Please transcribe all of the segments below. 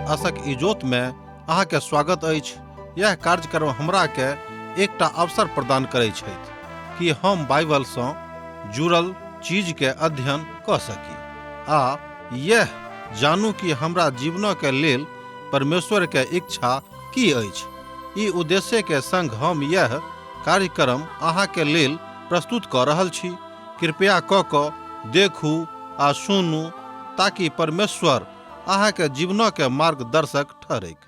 आशक इजोत में अहाँ के स्वागत अछि। यह कार्यक्रम हमरा के एकटा अवसर प्रदान करै छथि कि हम बाइबल सँ जुड़ल चीज के अध्ययन कऽ सकी आ यह जानू कि हमरा जीवन के लेल परमेश्वर के इच्छा की अछि। ई उद्देश्य के संग हम यह कार्यक्रम अहाँ के लेल प्रस्तुत कऽ रहल छी। कृपया कऽ कऽ देखू आ सुनू ताकि परमेश्वर अहाँ के जीवन के मार्गदर्शक ठहरैक।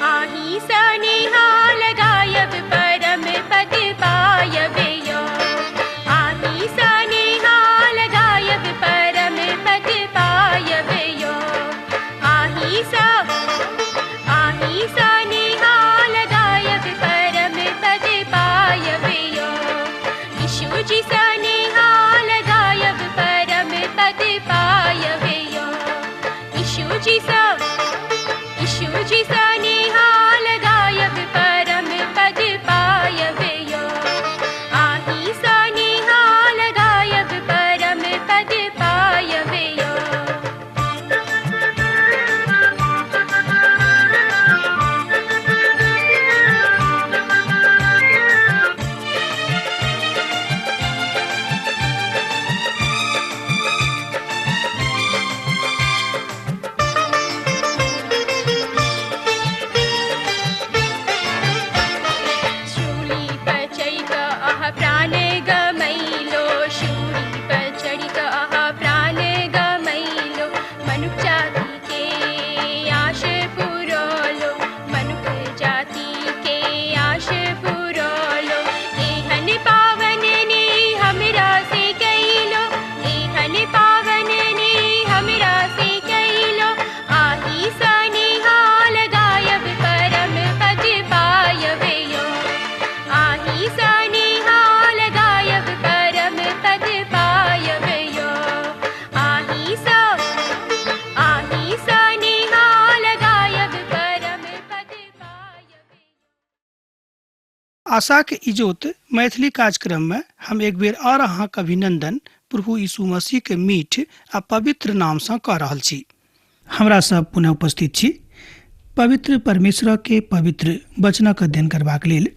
आही सनिहाल गायब परम पद पायब यो। आही सनिहाल गायब परम पद पायब यो। आही सा आही सनिहाल गायब परम पद पायब यो। यीशु जी सनिहाल गायब परम पद पायब यो। यीशु जी सा यीशु जी सनिहाल गायब परम पद पायब यो। आही सनिहाल गायब परम पद पायब यो। शूली पर चढ़ि कऽ अहाँ प्राण गमैलो। शूली पर चढ़ि कऽ अहाँ प्राण गमैलो। मनुख जाति के आश पुरौलो। मनुख जाति के आश पुरौलो। एहन पावन ने हमरा से कैलो। एहन पावन ने हमरा से कैलो। आही सनिहाल गायब परम पद पायब यो। आही सनिहाल गायब परम पद पायब यो। आही सा आही सनिहाल गायब परम पद पायब। आशाक इजोत मैथिली कार्यक्रम में हम एक बेर और अहाँक अभिनंदन प्रभु यीशु मसीह के मीठ आ पवित्र नाम सँ कऽ रहल छी। हमरा सब पुनः उपस्थित छी पवित्र परमेश्वर के पवित्र वचनक अध्ययन करबाक लेल।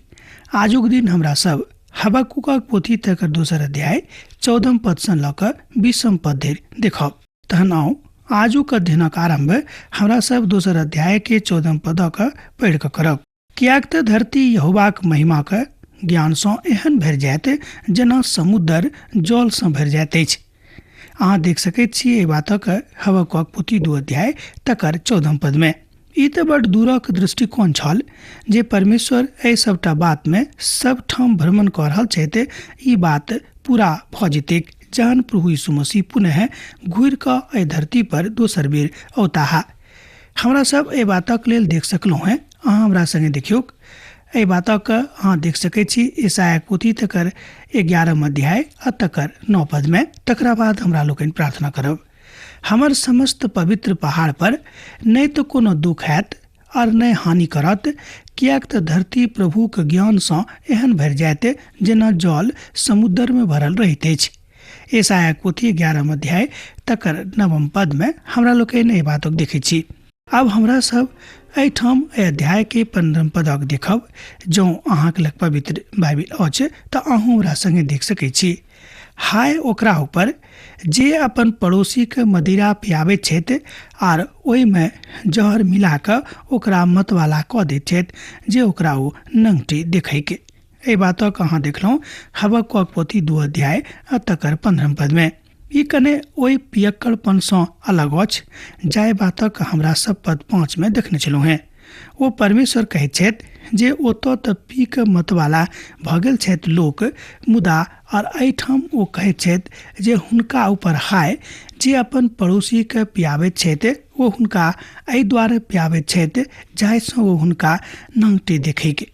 आजुक दिन हमरा सब हबक्कूकक पोथी तकर दोसर अध्याय 14 पद सँ लऽ कऽ 20 पद धरि देखब। तहन आउ आजुक अध्ययनक आरम्भ हमरा सब दोसर अध्याय के 14 पदक पढ़ि कऽ करब। किएक तऽ धरती यहोवाक महिमाक ज्ञान सँ एहन भरि जायत जेना समुद्र जल सँ भरि जाइत अछि। अहाँ देख सकैत छी एहि बातक हबक्कूकक पोथी 2 अध्याय तकर 14 पद में। ई तऽ बड दूरक दृष्टिकोण छल जे परमेश्वर एहि सबटा बात में सब ठाम भ्रमण कऽ रहल छथि। ई बात पूरा भऽ जेतैक जहन प्रभु यीशु मसीह पुनः घुरि कऽ एहि धरती पर दोसर बेर औताह। हमरा सब एहि बातक लेल देख सकलहुँ हेँ। अहाँ हमरा संगे देखियौक एहि बातक अहाँ देख सकैत छी ईसायाक पोथी तकर 11 अध्याय आ तकर 9 पद में। तकरा बाद हमरा लोकनि प्रार्थना करब। हमर समस्त पवित्र पहाड़ पर नहि तऽ कोनो दुख हैत और नहि हानि करत, किएक तऽ धरती प्रभुक ज्ञान सँ एहन भरि जायत जेना जल समुद्र में भरल रहैत अछि। ईसायाक पोथी 11 अध्याय तकर 9 पद में हमरा लोकनि एहि बातक देखैत छी। आब हमरा सब एहिठाम एहि अध्याय के 15 पदक देखब। जँ अहाँके लग पवित्र बाइबिल अछि तऽ अहूँ हमरा संगे देख सकैत छी। हाय ओकरा ऊपर जे अपन पड़ोसी के मदिरा पियाबैत छथि आर ओहिमे जहर मिला कऽ ओकरा मतवाला कऽ दैत छथि जे ओकरा ओ नंगटी देखैक। एहि बातक अहाँ देखलहुँ हबक्कूकक पोथी 2 अध्याय आ तकर 15 पद में। ई कने ओहि पियक्कड़पन सँ अलग अछि जाहि बातक हमरा सब पद 5 में देखने छलहुँ हेँ। ओ परमेश्वर कहैत छथि जे ओतऽ तऽ पी कऽ मतवाला भऽ गेल छथि लोक, मुदा और एहिठाम ओ कहैत छथि जे हुनका ऊपर हाय जे अपन पड़ोसीके पियाबैत छथि ओ हुनका एहि दुआरे पियाबैत छथि जाहिसँ ओ हुनका नंगटे देखैक।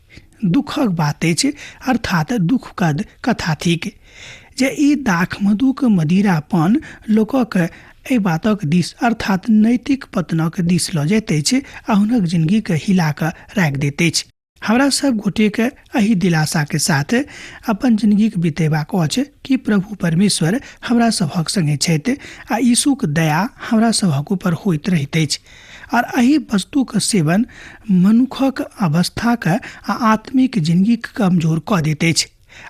दुखक बात अछि, अर्थात दुखद कथा थिक जे ई दाख मधुक मदिरापन लोकक एहि बातक दिस अर्थात नैतिक पतनक दिस लऽ जाइत अछि आ हुनक जिनगीके हिला कऽ राखि दैत अछि। हमरा सब गोटेके एहि दिलासाके साथ अपन जिनगीके बितेबाक अछि कि प्रभु परमेश्वर हमरा सभक संगे छथि आ यीशुक दया हमरा सभक ऊपर होइत रहैत अछि। और एहि वस्तुक सेवन मनुखक अवस्थाके आ आत्मिक जिनगीके कमजोर कऽ दैत अछि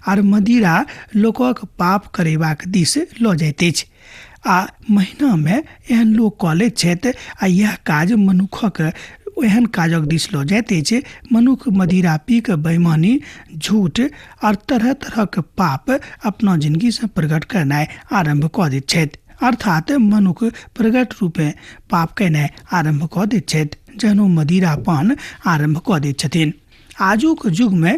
आर मदिरा लोकक पाप करेबाक दिस लऽ जाइत अछि। आ महीनामे एहन लोक कऽ लैत छथि आ इएह काज मनुखक एहन काजक दिस लऽ जाइत अछि। मनुख मदिरा पी कऽ बेईमानी, झूठ आर तरह तरहक पाप अपना जिनगीसँ प्रकट करनाइ आरम्भ कऽ दैत छथि। अर्थात मनुख प्रकट रूपे पाप केनाइ आरम्भ कऽ दैत छथि जहन ओ मदिरा पान आरम्भ कऽ दैत छथिन। आजुक युगमे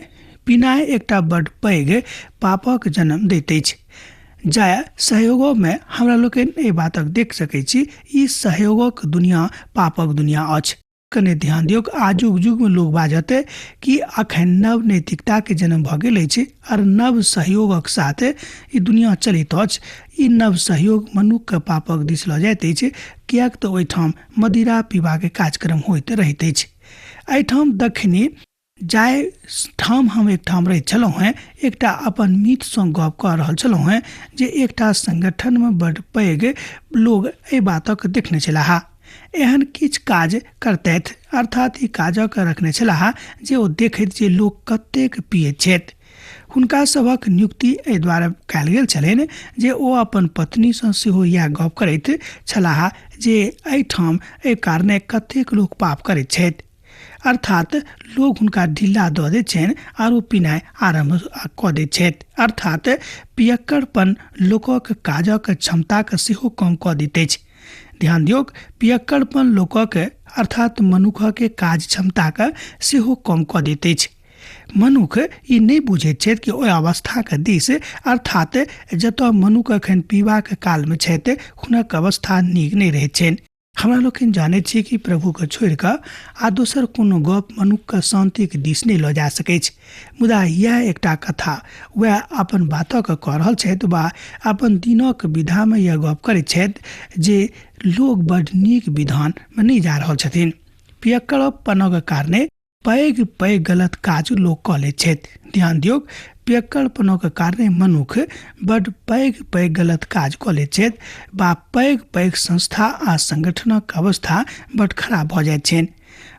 पिनाइ एकटा बड्ड पैघ पापक जन्म दैत अछि। जाय सहयोगोमे हमरा लोकनि एहि बातक देख सकैत छी, ई सहयोगक दुनिया पापक दुनिया अछि। कने ध्यान दियौक, आजुक युगमे लोक बाजत कि अखन नव नैतिकताके जन्म भऽ गेल अछि आर नव सहयोगक साथ ई दुनिया चलैत अछि। ई नव सहयोग मनुखके पापक दिस लऽ जाइत अछि, किएक तऽ ओहिठाम मदिरा पीबाके कार्यक्रम होइत रहैत अछि। एहिठाम दक्षिणी जाहि ठाम हम एकठाम रहैत छलहुँ हेँ, एकटा अपन मित्रसँ गप कऽ रहल छलहुँ हेँ जे एकटा संगठनमे बड्ड पैघ लोग एहि बातक देखने छलाह। एहन किछु काज करतथि, अर्थात ई काजक रखने छलाह जे ओ देखैत जे लोक कतेक पियैत छथि। हुनका सभक नियुक्ति एहि दुआरे कयल गेल छलनि जे ओ अपन पत्नीसँ सेहो इएह गप करैत छलाह जे एहिठाम एहि कारणे कतेक लोक पाप करैत छथि। अर्थात लोक हुनका ढिल्ला दऽ दैत छनि आर ओ पिनाइ आरम्भ कऽ दैत छथि। अर्थात पियक्कड़पन लोकक काजक क्षमताके सेहो कम कऽ दैत अछि। ध्यान दियौक, पियक्कड़पन लोकक अर्थात मनुखके काज क्षमताके सेहो कम कऽ दैत अछि। मनुख ई नहि बुझैत छथि कि ओहि अवस्थाके दिस, अर्थात जतऽ मनुख एखन पीबाक कालमे छथि, हुनक अवस्था नीक नहि रहैत छनि। हमरा लोकनि जानैत छी कि प्रभुके छोड़ि कऽ आ दोसर कोनो गप मनुखके शान्तिक दिस नहि लऽ जा सकैछ। मुदा इएह एकटा कथा वएह अपन बातक कऽ रहल छथि वा अपन दिनक विधामे यह गप करैत छथि जे लोक बड्ड नीक विधानमे नहि जा रहल छथिन। पियक्कड़पनक कारणे पैघ पैघ गलत काज लोक कऽ लैत छथि। ध्यान दियौक, पियक्कड़पनक कारणे मनुख बड्ड पैघ पैघ गलत काज कऽ लैत छथि वा पैघ पैघ संस्था आ संगठनक अवस्था बड्ड खराब भऽ जाइत छनि।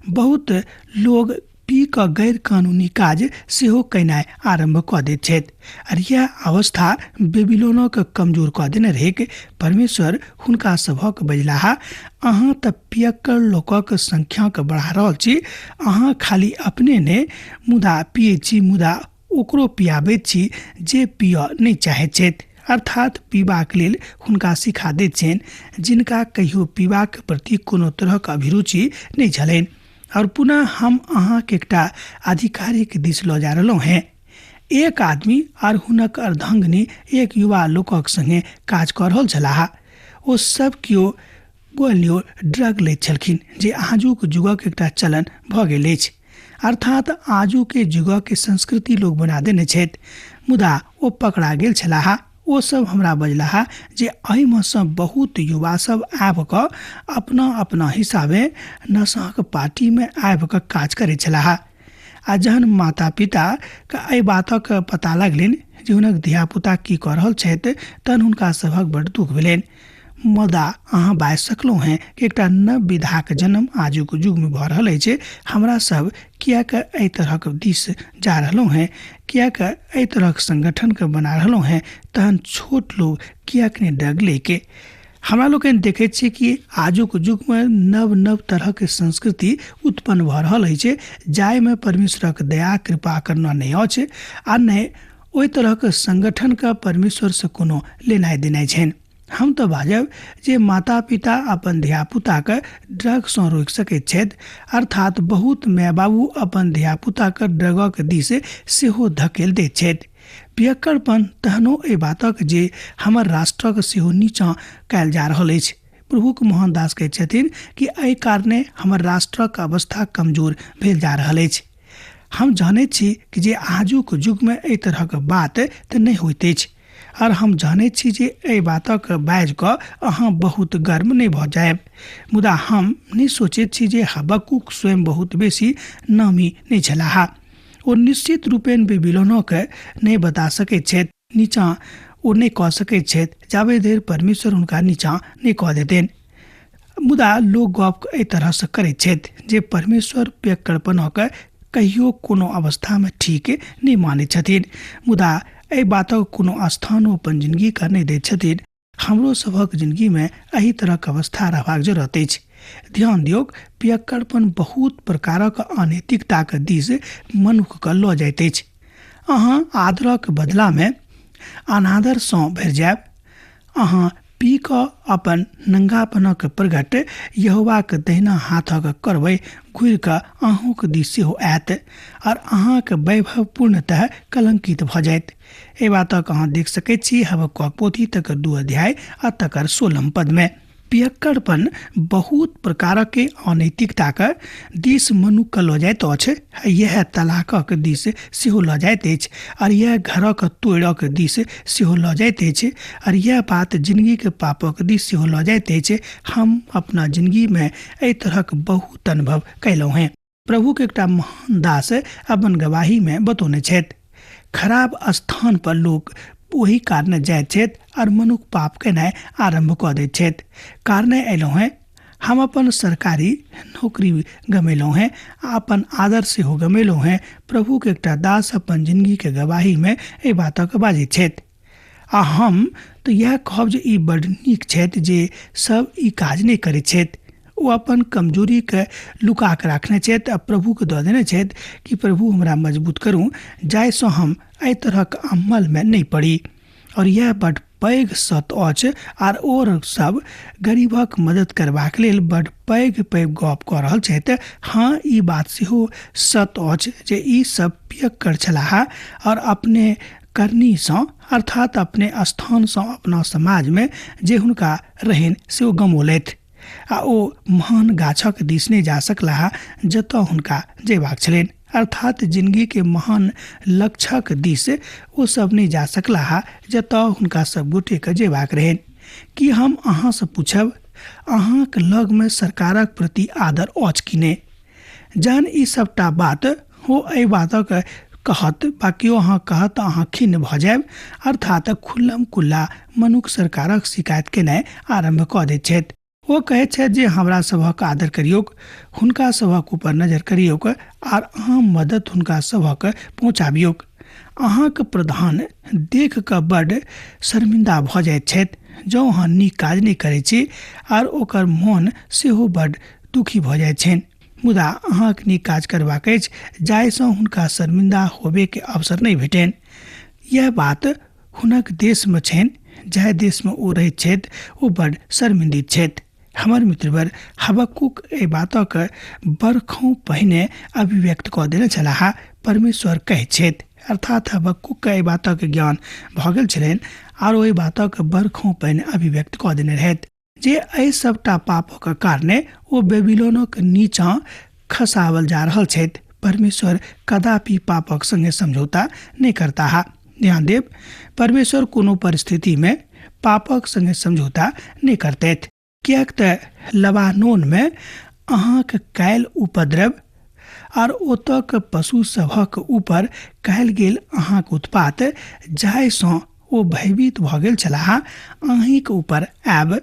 बहुत लोग पी कऽ गैर कानूनी काज सेहो केनाइ आरम्भ कऽ दैत छथि आर इएह अवस्था बेबीलोनक कमजोर कऽ देने रहैक। परमेश्वर हुनका सभक बजलाह, अहाँ तऽ पियक्कड़ लोकक संख्याके बढ़ा रहल छी, अहाँ खाली अपने नहि मुदा पियै छी, मुदा ओकरो पियाबैत छी जे पियऽ नहि चाहैत छथि। अर्थात पीबाक लेल हुनका सिखा दैत छनि जिनका कहियो पीबाक प्रति कोनो तरहक अभिरुचि नहि छलनि। और पुनः हम अहाँके एकटा आधिकारिक दिस लऽ जा रहलहुँ हेँ। एक आदमी आर हुनक अर्धांगिनी एक युवा लोकक संगे काज कऽ रहल छलाह। ओ सब केओ गोलियो ड्रग लैत छलखिन जे आजुक युगक एकटा चलन भऽ गेल अछि। अर्थात आजुके युगक संस्कृति लोक बना देने छथि। मुदा ओ पकड़ा गेल छलाह। ओ सब हमरा बजलाह जे एहिमे सँ बहुत युवा सब आबि कऽ अपना अपना हिसाबे नशाक पार्टीमे आबि कऽ काज करैत छलाह। आ जहन माता पिताके एहि बातक पता लगलनि जे हुनक धियापुता की कऽ रहल छथि तहन हुनका सभक बड्ड दुःख भेलनि। मुदा अहाँ बाजि सकलहुँ हेँ कि एकटा नव विधाक जन्म आजुक युगमे भऽ रहल अछि। हमरा सब किएक एहि तरहक दिस जा रहलहुँ हेँ, किएक एहि तरहक संगठनके बना रहलहुँ हेँ, तहन छोट लोक किएक नहि डग लैके। हमरा लोकनि देखैत छी कि आजुक युगमे नव नव तरहक संस्कृति उत्पन्न भऽ रहल अछि जाहिमे परमेश्वरक दया कृपा करना नहि अछि आ नहि ओहि तरहक संगठनके परमेश्वरसँ कोनो लेनाइ देनाइ छनि। हम तऽ बाजब जे माता पिता अपन धियापुताके ड्रगसँ रोकि सकैत छथि, अर्थात बहुत माय बाबू अपन धियापुताके ड्रगक दिस सेहो धकेल दैत छथि। पियक्कड़पन तहनो एहि बातक जे हमर राष्ट्रक सेहो नीचाँ कयल जा रहल अछि। प्रभुक मोहनदास कहैत छथिन कि एहि कारणे हमर राष्ट्रक अवस्था कमजोर भेल जा रहल अछि। हम जानैत छी कि जे आजुक युगमे एहि तरहक बात तऽ नहि होइत अछि, आओर हम जानैत छी जे एहि बातक बाजि कऽ अहाँ बहुत गर्म नहि भऽ जायब, मुदा हम नहि सोचैत छी जे हबक्कूक स्वयं बहुत बेसी नामी नहि छलाह। ओ निश्चित रूपेण बेबीलोनोके नहि बता सकैत छथि, नीचाँ ओ नहि कऽ सकैत छथि जाबे धरि परमेश्वर हुनका नीचाँ नहि कऽ देतनि। मुदा लोक गप एहि तरहसँ करैत छथि जे परमेश्वर व्यक्कड़पनके कहियो कोनो अवस्थामे ठीक नहि मानैत छथिन, मुदा एहि बातक कोनो स्थान ओ अपन जिनगीके नहि दैत छथिन। हमरो सभक जिनगीमे एहि तरहक अवस्था रहबाक जरूरत अछि। ध्यान दियौक, पियक्कड़पन बहुत प्रकारक अनैतिकताक दिस मनुक्खके लऽ जाइत अछि। अहाँ आदरक बदलामे अनादरसँ भरि जायब। अहाँ पी कऽ अपन नंगापनक प्रगट यहोवाक दहिना हाथक करबै, घुरि कऽ अहूँक दिस सेहो आयत आओर अहाँक वैभव पूर्णतः कलंकित भऽ जायत। एहि बातक अहाँ देख सकैत छी हबक्कूक पोथी तकर 2 अध्याय आ तकर 16 पदमे। पियक्कड़पन बहुत प्रकारक अनैतिकताक दिस मनुक्खके लऽ जाइत अछि। इएह तलाकक दिस सेहो लऽ जाइत अछि आओर इएह घरक तोड़क दिस सेहो लऽ जाइत अछि आओर इएह बात जिनगीके पापक दिस सेहो लऽ जाइत अछि। हम अपना जिनगीमे एहि तरहक बहुत अनुभव कयलहुँ हेँ। प्रभुके एकटा महान दास अपन गवाहीमे बतौने छथि, खराब स्थान पर लोक ओहि कारणे जाइत छथि आओर मनुख पाप केनाइ आरम्भ कऽ दैत छथि। कारणे अयलहुँ हेँ, हम अपन सरकारी नौकरी गमेलहुँ हेँ आ अपन आदर सेहो गमेलहुँ हेँ। प्रभुके एकटा दास अपन जिनगीके गवाहीमे एहि बातक बाजैत छथि। आ हम तऽ इएह कहब जे ई बड्ड नीक छथि जे सब ई काज नहि करैत छथि। ओ अपन कमजोरीके लुका कऽ राखने छथि आ प्रभुके दऽ देने छथि कि प्रभु हमरा मजबूत करू जाहिसँ हम एहि तरहक अमलमे नहि पड़ी। आओर इएह बड्ड पैघ सत अछि। आर और सब गरीबक मदद करबाक लेल बड्ड पैघ पैघ गप कऽ रहल छथि। हँ, ई बात सेहो सत अछि जे ई सब पियक्कड़ छलाह आओर अपने करनीसँ अर्थात अपने स्थानसँ अपना समाजमे जे हुनका रहनि से ओ गमौलथि आ ओ महान गाछक दिस नहि जा सकलाह जतऽ हुनका जयबाक छलनि। अर्थात जिनगीके महान लक्ष्यक दिस ओ सब नहि जा सकलाह जतऽ हुनका सब गोटेके जयबाक रहनि। की हम अहाँसँ पूछब, अहाँक लगमे सरकारक प्रति आदर अछि कि नहि? जहन ई सबटा बात ओ एहि बातक कहत बा केओ अहाँ कहत तऽ अहाँ खिन्न भऽ जायब। अर्थात खुल्लम खुल्ला मनुख सरकारक शिकायत केनाइ आरम्भ कऽ दैत छथि। ओ कहैत छथि जे हमरा सभक आदर करियौक, हुनका सभक ऊपर नजर करियौक आर अहाँ मदद हुनका सभक पहुँचाबियौक। अहाँक प्रधान देख कऽ बड्ड शर्मिंदा भऽ जाइत छथि जँ अहाँ नीक काज नहि करैत छी, आर ओकर मोन सेहो बड्ड दुखी भऽ जाइत छनि। मुदा अहाँक नीक काज करबाक अछि जाहिसँ हुनका शर्मिंदा होबेके अवसर नहि भेटनि। यैह बात हुनक देशमे छनि, जाहि देशमे ओ रहैत छथि ओ बड्ड शर्मिंदित छथि। हमर मित्रवर हबक्कूक एहि बातक बरखों पहिने अभिव्यक्त कऽ देने छलाह, परमेश्वर कहैत छथि। अर्थात हबक्कूकके एहि बातक ज्ञान भऽ गेल छलनि आर ओहि बातक बरखों पहिने अभिव्यक्त कऽ देने रहथि जे एहि सबटा पापक कारणे ओ बेबीलोनक नीचाँ खसावल जा रहल छथि। परमेश्वर कदापि पापक संगे समझौता नहि करताह। ध्यान देब, परमेश्वर कोनो परिस्थितिमे पापक संगे समझौता नहि करतथि, किएक तऽ लबानोनमे अहाँक काल्हि उपद्रव आर ओतऽक पशु सभक ऊपर कयल गेल अहाँक उत्पात जाहिसँ ओ भयभीत भऽ गेल छलाह अहीँक ऊपर आयब,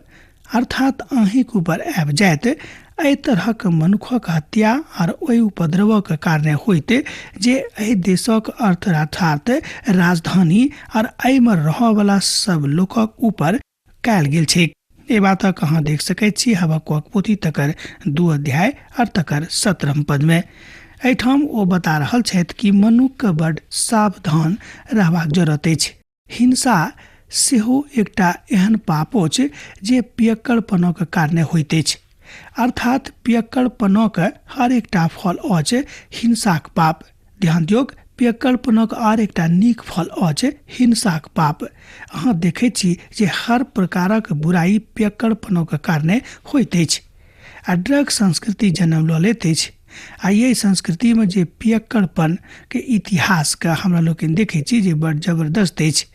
अर्थात अहीँक ऊपर आबि जायत। एहि तरहक मनुखक हत्या आर ओहि उपद्रवक कारणे होइत जे एहि देशक अर्थ अर्थात राजधानी आर एहिमे रहऽवला सब लोकक ऊपर कयल गेल छैक। एहि बातक अहाँ देख सकैत छी हबक्कूक पोथी तकर 2 अध्याय और तकर 17 पदमे। एहिठाम ओ बता रहल छथि कि मनुखके बड्ड सावधान रहबाक जरूरत अछि। हिंसा सेहो एकटा एहन पाप अछि जे पियक्कड़पनक कारणे होइत अछि। अर्थात पियक्कड़पनक हर एकटा फल अछि हिंसाक पाप। ध्यान दियौक, पियक्कड़पनक आर एकटा नीक फल अछि हिंसाक पाप। अहाँ देखैत छी जे हर प्रकारक बुराइ पियक्कड़पनक कारणे होइत अछि आ ड्रग संस्कृति जन्म लऽ लैत अछि। आ एहि संस्कृतिमे जे पियक्कड़पन के इतिहासके हमरा लोकनि देखै छी जे बड़ जबरदस्त अछि,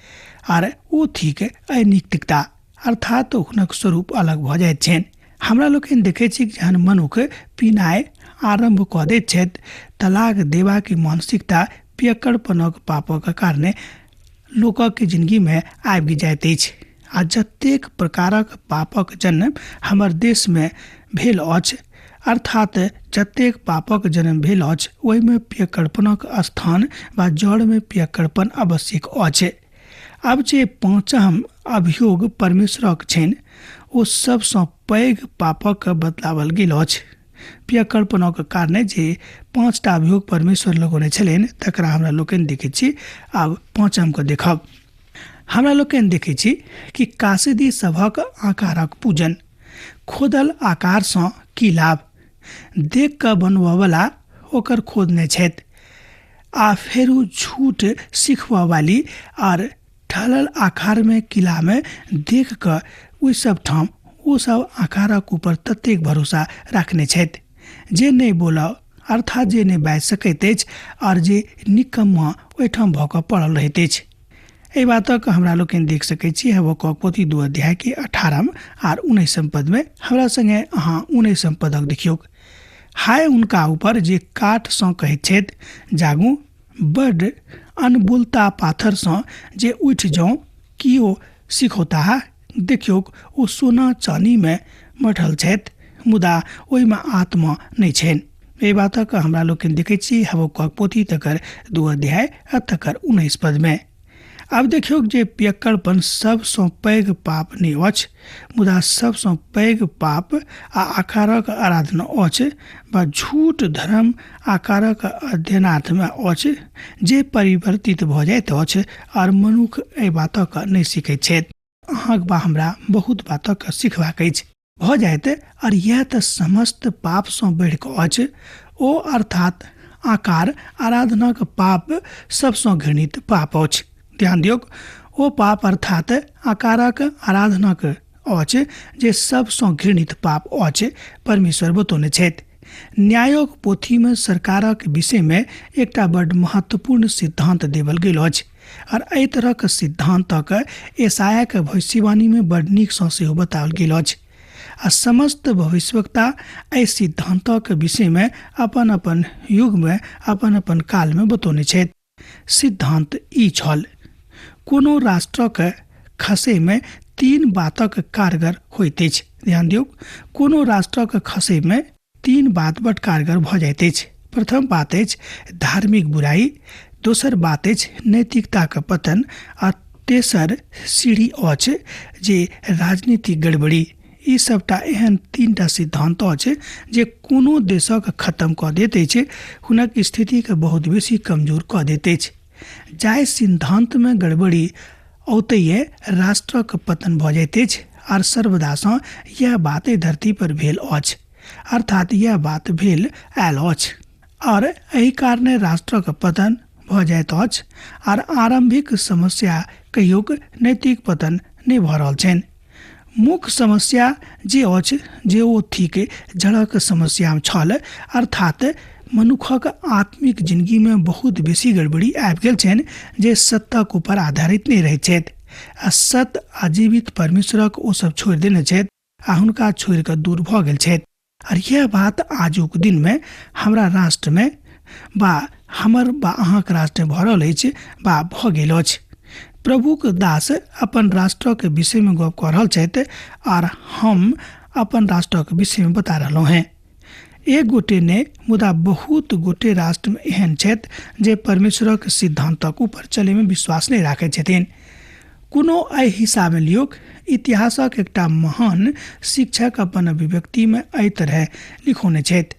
आर ओ थिक अनैतिकता, अर्थात हुनक स्वरूप अलग भऽ जाइत छनि। हमरा लोकनि देखै छी जहन मनुख पीनाइ आरम्भ कऽ दैत छथि, तलाक देबाक मानसिकता पियक्कड़पनक पापक कारणे लोकक जिनगीमे आबि जाइत अछि। आ जतेक प्रकारक पापक जन्म हमर देशमे भेल अछि, अर्थात जतेक पापक जन्म भेल अछि, ओहिमे पियक्कड़पनक स्थान वा जड़मे पियक्कड़पन आवश्यक अछि। आब जे पाँचम अभियोग परमेश्वरक छनि ओ सबसँ पैघ पापक बतलावल गेल अछि। पियक्कड़पनक कारणे जे 5टा अभियोग परमेश्वर लगौने छलनि तकरा हमरा लोकनि देखै छी। आब पाँचमके देखब। हमरा लोकनि देखै छी कि कासिदी सभक आकारक पूजन, खोदल आकारसँ की लाभ, देख कऽ बनबऽवला ओकर खोदने छथि आ फेरू झूठ सिखबऽवाली आर ढलल आकारमे किलामे देख कऽ ओहि सब ठाम ओ सब आकारक ऊपर ततेक भरोसा राखने छथि जे नहि बोलऽ, अर्थात जे नहि बाजि सकैत अछि आर जे निकम्मा ओहिठाम भऽ कऽ पड़ल रहैत अछि। एहि बातक हमरा लोकनि देख सकैत छी हबक्कूक पोथी 2 अध्याय के 18 आर 19 पदमे। हमरा संगे अहाँ 19 पदक देखियौक। हाय उनका ऊपर जे काठसँ कहैत छथि, जागू, बड अनबुलता पाथरसँ जे उठि जाउ, किओ सिखौताह। देखियौक ओ सोना चानीमे मढ़ल छथि, मुदा ओहिमे आत्मा नहि छनि। एहि बातक हमरा लोकनि देखै छी हबक्कूक पोथी तकर 2 अध्याय आ तकर 19 पदमे। आब देखियौक जे पियक्कड़पन सबसँ पैघ पाप नहि अछि, मुदा सबसँ पैघ पाप आ आकारक आराधना अछि वा झूठ धर्म आकारक अध्ययनार्थमे अछि जे परिवर्तित भऽ जाइत अछि आर मनुख एहि बातक नहि सीखैत छथि। अहाँक बा हमरा बहुत बातक सीखबाक अछि भऽ जाइत, आर इएह तऽ समस्त पापसँ बढ़ि कऽ अछि। ओ अर्थात आकार आराधनाक पाप सबसँ घृणित पाप अछि। ध्यान दियौक, ओ पाप अर्थात आकारक आराधनाक अछि जे सबसँ घृणित पाप अछि, परमेश्वर बतौने छथि। न्यायक पोथीमे सरकारक विषयमे एकटा बड्ड महत्वपूर्ण सिद्धांत देवल गेल अछि आर एहि तरहक सिद्धांतक यशायाक भविष्यवाणीमे बड्ड नीकसँ सेहो बताओल गेल अछि। आ समस्त भविष्यवक्ता एहि सिद्धांतक विषयमे अपन अपन युगमे अपन अपन कालमे बतौने छथि। सिद्धांत ई छल, कोनो राष्ट्रक खसैमे 3 बातक कारगर होइत अछि। ध्यान दियौ, कोनो राष्ट्रक खसैमे 3 बात बड कारगर भऽ जाइत अछि। प्रथम बात अछि धार्मिक बुराइ, दोसर बात अछि नैतिकताक पतन आ तेसर सीढ़ी अछि जे राजनीतिक गड़बड़ी। ई सबटा एहन 3टा सिद्धांत अछि जे कोनो देशक खत्म कऽ दैत अछि, हुनक स्थितिके बहुत बेसी कमजोर कऽ दैत अछि। जाहि सिद्धांतमे गड़बड़ी औतैये राष्ट्रक पतन भऽ जाइत अछि आर सर्वदासँ यैह बात एहि धरती पर भेल अछि, अर्थात यैह बात भेल आयल अछि और एहि कारणे राष्ट्रक पतन भऽ जाइत अछि आर आरंभिक समस्या कहियोक नैतिक पतन नहि भऽ रहल छनि। मुख्य समस्या जे अछि जे ओ थिक जड़क समस्या छल, अर्थात मनुखक आत्मिक जिंदगीमे बहुत बेसी गड़बड़ी आबि गेल छनि जे सत्यक ऊपर आधारित नहि रहैत छथि आ सत्य आ जीवित परमेश्वरक ओ सब छोड़ि देने छथि आ हुनका छोड़ि कऽ दूर भऽ गेल छथि। और यह बात आजुक दिनमे हमरा राष्ट्रमे बा हमर बा अहाँके राष्ट्रमे भऽ रहल अछि बा भऽ गेल अछि। प्रभुक दास अपन राष्ट्रक विषयमे गप कऽ रहल छथि आर हम अपन राष्ट्रक विषयमे बता रहलहुँ हेँ। एक गोटे नहि मुदा बहुत गोटे राष्ट्रमे एहन छथि जे परमेश्वरक सिद्धान्तक ऊपर चलैमे विश्वास नहि राखैत छथिन। कोनो एहि हिसाबे लियौक, इतिहासक एकटा महान शिक्षक अपन अभिव्यक्तिमे एहि तरह लिखौने छथि।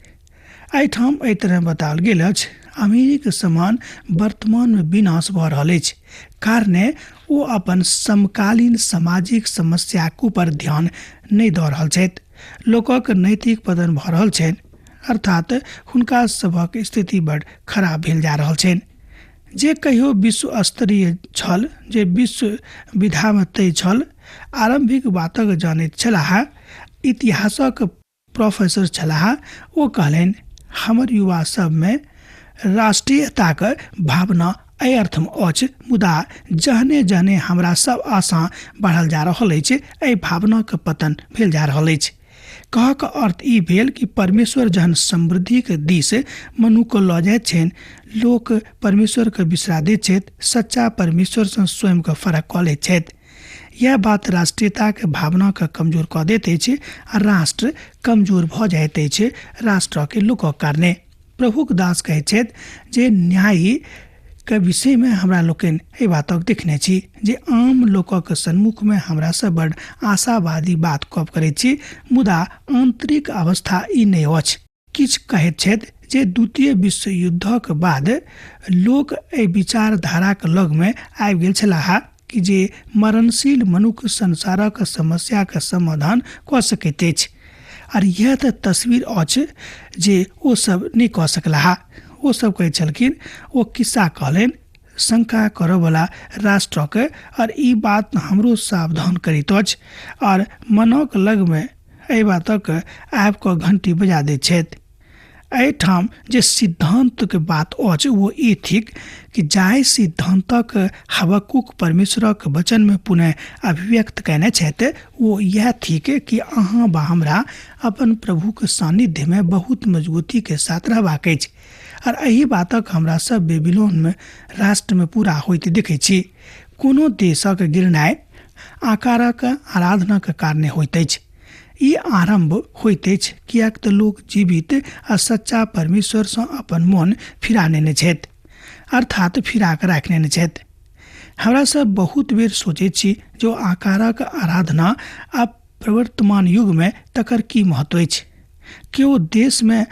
एहिठाम एहि तरह बताओल गेल अछि, अमीरीक समान वर्तमानमे विनाश भऽ रहल अछि कारणे ओ अपन समकालीन सामाजिक समस्याक ऊपर ध्यान नहि दऽ रहल छथि। लोकक नैतिक पतन भऽ रहल छनि, अर्थात हुनका सभक स्थिति बड़ खराब भेल जा रहल छनि। जे कहियो विश्व स्तरीय छल, जे विश्व विधामे तय छल, आरम्भिक बातक जानैत छलाह, इतिहासक प्रोफेसर छलाह, ओ कहलनि हमर युवा सबमे राष्ट्रीयताक भावना एहि अर्थमे अछि, मुदा जहने जहने हमरा सब आशा बढ़ल जा रहल अछि एहि भावनाक पतन भेल जा रहल अछि। कहक अर्थ ई भेल कि परमेश्वर जहन समृद्धिके दिस मनुके लऽ जाइत छनि, लोक परमेश्वरके बिसरा दैत छथि, सच्चा परमेश्वरसँ स्वयंके फरक कऽ लैत छथि। यह बात राष्ट्रीयताके भावनाके कमजोर कऽ दैत अछि आ राष्ट्र कमजोर भऽ जाइत अछि राष्ट्रके लोकक कारणे। प्रभुक दास कहैत छथि जे न्याय के विषयमे हमरा लोकनि एहि बातक देखने छी जे आम लोकक सन्मुखमे हमरा सब बड़ आशावादी बात गप करैत छी, मुदा आंतरिक अवस्था ई नहि अछि। किछु कहैत छथि जे द्वितीय विश्व युद्धक बाद लोक एहि विचारधाराक लगमे आबि गेल छलाह कि जे मरणशील मनुख संसारक समस्याक समाधान कऽ सकैत अछि, आर यह तऽ तस्वीर अछि जे ओ सब नहि कऽ सकलाह। ओ सब कहै छलखिन, ओ किस्सा कहलनि शंका करऽवला राष्ट्रके, और ई बात हमरो सावधान करैत अछि और मनक लगमे एहि बातक आबि कऽ घंटी बजा दैत छथि। एहिठाम जे सिद्धांतके बात अछि वो ई थिक कि जाहि सिद्धांतक हबकुक परमेश्वरक वचनमे पुनः अभिव्यक्त कयने छथि वो इएह थिक कि अहाँ वा हमरा अपन प्रभुके सान्निध्यमे बहुत मजबूतीके साथ रहबाक अछि। और एहि बातक हमरा सब बेबीलोनमे राष्ट्रमे पूरा होइत देखै छी। कोनो देशक गिरनाइ आकारक आराधनाक कारणे होइत अछि। ई आरम्भ होइत अछि किएक तऽ लोक जीवित आ सच्चा परमेश्वरसँ अपन मन फिरा नेने छथि, अर्थात फिरा कऽ राखि नेने छथि। हमरा सब बहुत बेर सोचैत छी जो आकारक आराधना आ प्रवर्तमान युगमे तकर की महत्व अछि। केओ देशमे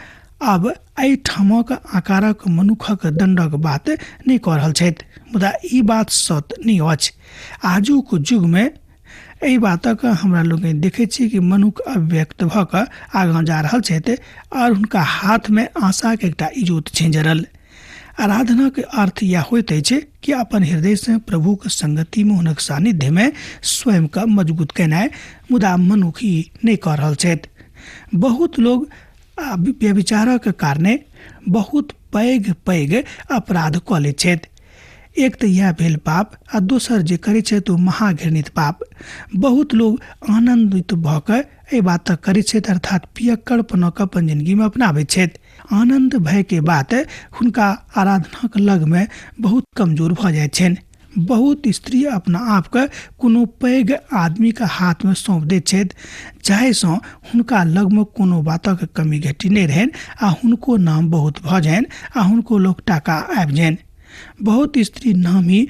आब एहिठामक आकारक मनुखक दण्डक बात नहि कऽ रहल छथि, मुदा ई बात सत्य नहि अछि। आजुक युगमे एहि बातक हमरा लोकनि देखै छी कि मनुख अव्यक्त भऽ कऽ आगाँ जा रहल छथि और हुनका हाथमे आशाके एकटा इजोत छनि जरल। आराधनाके अर्थ यह होइत अछि कि अपन हृदयसँ प्रभुके संगतिमे हुनक सान्निध्यमे स्वयंके मजबूत केनाइ, मुदा मनुख ई नहि कऽ रहल छथि। बहुत लोग व्यभिचारक कारणे बहुत पैघ पैघ अपराध कऽ लैत छथि। एक तऽ इएह भेल पाप आ दोसर जे करै छथि ओ महाघृणित पाप। बहुत लोग आनन्दित भऽ कऽ एहि बातक करै छथि, अर्थात पियक्कड़पनक अपन जिन्दगीमे अपनाबै छथि। आनन्द भयके बात हुनका आराधनाक लगमे बहुत कमजोर भऽ जाइत छनि। बहुत स्त्री अपना आपके कोनो पैघ आदमीके हाथमे सौंप दैत छथि जाहिसँ हुनका लगमे कोनो बातक कमी घटी नहि रहनि आ हुनको नाम बहुत भऽ जानि आ हुनको लोक टाका आबि जानि। बहुत स्त्री नामी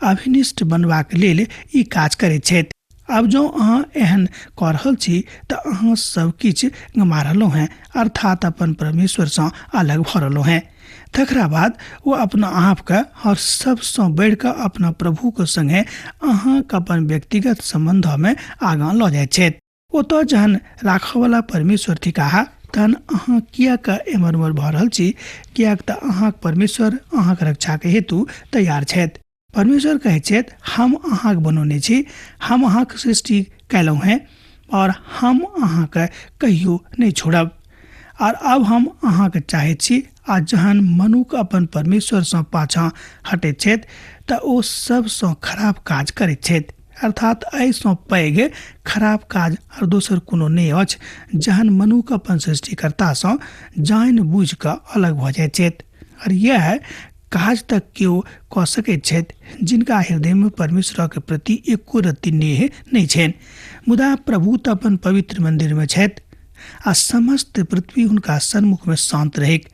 अभिनिष्ठ बनबाक लेल ई काज करैत छथि। आब जँ अहाँ एहन कऽ रहल छी तऽ अहाँ सब किछु गमा रहलहुँ हेँ, अर्थात अपन परमेश्वरसँ अलग भऽ रहलहुँ हेँ। तकरा बाद ओ अपना आपके और सबसँ बढ़िकऽ अपना प्रभुके सङ्गे अहाँके अपन व्यक्तिगत सम्बन्धमे आगाँ लऽ जाइत छथि। ओतऽ जहन राखऽवला परमेश्वर थिकाह तहन अहाँ किएक एम्हर ओम्हर भऽ रहल छी? किएक तऽ अहाँक परमेश्वर अहाँक रक्षाके हेतु तैयार छथि। परमेश्वर कहै छथि, हम अहाँके बनौने छी, हम अहाँके सृष्टि कयलहुँ हेँ और हम अहाँके कहियो नहि छोड़ब। और अब हम अहाँके चाहैत छी। आ जहन मनुख अपन परमेश्वरसँ पाछाँ हटैत छथि तऽ ओ सबसँ खराब काज करैत छथि, अर्थात एहिसँ पैघ खराब काज आओर दोसर कोनो नहि अछि जहन मनुख अपन सृष्टिकर्तासँ जानि बुझि कऽ अलग भऽ जाइत छथि। और यह काज तक केओ कऽ सकैत छथि जिनका हृदयमे परमेश्वरक प्रति एको रत्ती नेह नहि छनि। मुदा प्रभु तऽ अपन पवित्र मन्दिरमे छथि आ समस्त पृथ्वी हुनका सन्मुखमे शान्त रहैक।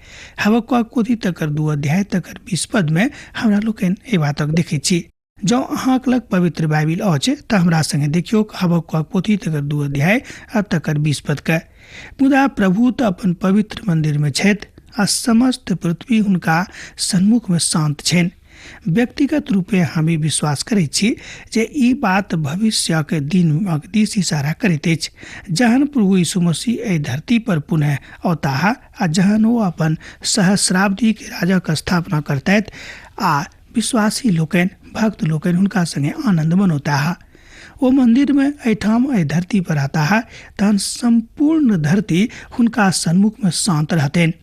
हबक्कुक पोथी तकर 2 अध्याय तकर 20 पदमे हमरा लोकनि एहि बातक देखैत छी। जँ अहाँक लग पवित्र बाइबिल अछि तऽ हमरा सङ्गे देखियौ हबक्कुक पोथी तकर 2 अध्याय आ तकर 20 पदके। मुदा प्रभु तऽ अपन पवित्र मन्दिरमे छथि आ समस्त पृथ्वी हुनका सन्मुखमे शान्त छनि। व्यक्तिगत रूपे हम ई विश्वास करैत छी जे ई बात भविष्यक दिनक दिस इशारा करैत अछि, जहन प्रभु यीशु मसीह एहि धरती पर पुनः औताह आ जहन ओ अपन सहस्राब्दीक राजक स्थापना करतथि आ विश्वासी लोकनि, भक्त लोकनि हुनका संगे आनन्द मनौताह। ओ मन्दिरमे एहिठाम एहि धरती पर रहताह, तहन सम्पूर्ण धरती हुनका सन्मुखमे शान्त रहतनि।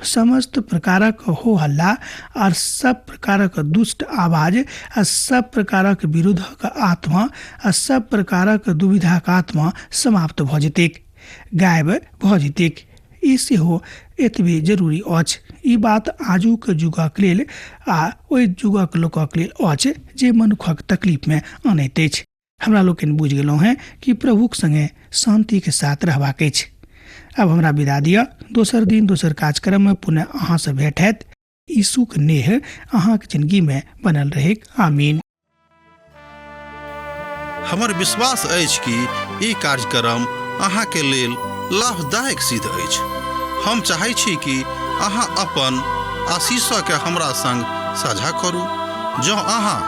समस्त प्रकारक हो हल्ला आर सब प्रकारक दुष्ट आवाज आ सब प्रकारक विरोधक आत्मा आ सब प्रकारक दुविधाक आत्मा समाप्त भऽ जेतैक, गायब भऽ जेतैक। ई सेहो एतबे जरूरी अछि। ई बात आजुक युगक लेल आ ओहि युगक लोकक लेल अछि जे मनुखक तकलीफमे अनैत अछि। हमरा लोकनि बुझि गेलहुँ हेँ कि प्रभुक संगे शान्तिके साथ रहबाक अछि। आब हमरा विदा दिअ। दोसर दिन दोसर कार्यक्रममे पुनः अहाँसँ भेंट हैत। यीशुक नेह अहाँक जिंदगीमे बनल रहैक। आमीन। हमर विश्वास अछि कि ई कार्यक्रम अहाँके लेल लाभदायक सिद्ध अछि। हम चाहै छी कि अहाँ अपन आशीषके हमरा संग साझा करू। जँ अहाँ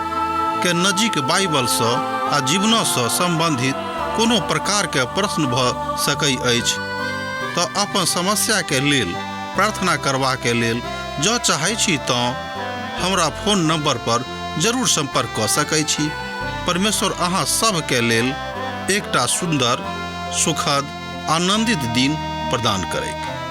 के नजीक बाइबलसँ आ जीवनसँ सम्बन्धित कोनो प्रकारके प्रश्न भऽ सकै अछि तऽ अपन समस्याके लेल प्रार्थना करबाके लेल जँ चाहै छी तँ हमरा फोन नंबर पर जरूर संपर्क कऽ सकै छी। परमेश्वर अहाँ सभके लेल एकटा सुन्दर, सुखद, आनंदित दिन प्रदान करैक।